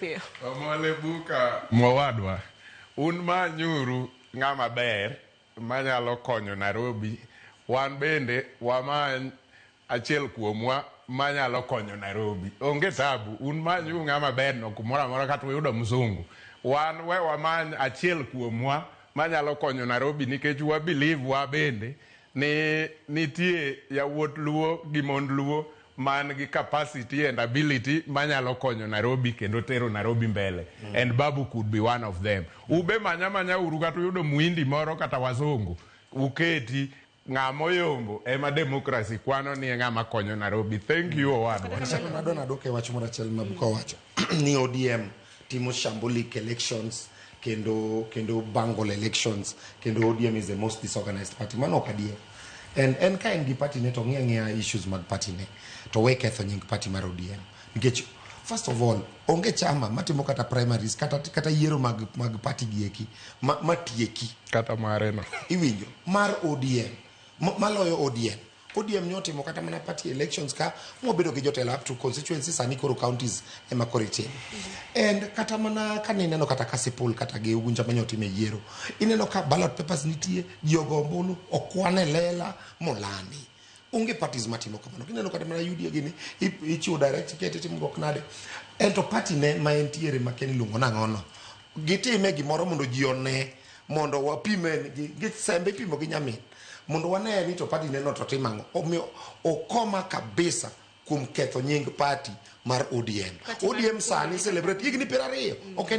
Piyo. Omole buka mowadwa, un manyuru ng'ama ber manyalo konyo Nairobi, wan bende wamany achiel kuomwa manyalo konyo Nairobi. Onge tabu, un manyuru ng'ama ber no kumoro amora kata uyudo mzungu. Wan we wamany achiel kuomwa manyalo konyo Nairobi nikech wa believe wa bende ni nitie yawuot Luo gi mond Luo man gi capacity and ability manyalo konyo Nairobi kendo tero Nairobi mbele. And Babu could be one of them. Ube manya manya uru kata uyudo muhindi moro kata wazungu uketi ng'ama oyombo ema democracy kwano ni e ng'ama konyo Nairobi. Thank you, owadwa. Achako nadwa nadwoke wach moro achiel ma Buka owacho ni ODM timo shambolic elections kendo bungle elections, kendo ODM is the most disorganized party. Mano ok adier. And en ka en gi party ne to ng'i ang'iya issues mag party ne to we ketho nying party mar ODM, nikech first of all onge chama matimo kata primaries kata yiero mag party gi eki matieki kata mare no. Iwinjo mar ODM maloyo ODM. ODM nyotimo kata mana party elections ka mwabedo gi jotelo up to constituencies, sani koro counties ema koro itimo. And kata mana kane ineno kata Kasipul kata gi Ugunja manyotime yiero, ineno ka ballot papers nitie, ji ogo ombulu, okwan e lela molandi. Onge parties matimo kamano. Kineno kata mana UDA gini ichiwo direct ticket, itimruok nade en to party ne ma entiere ma ken iluongo nang'ono, gitime gimoro mondo ji one, mondo wapime gi sembe ipimo gi nyamin mondo wane ni to party ne no to timo ang'o. Omiyo okoma kabisa kuom ketho nying party mar ODM. Party mar ODM sani celebrate higni 20, ok en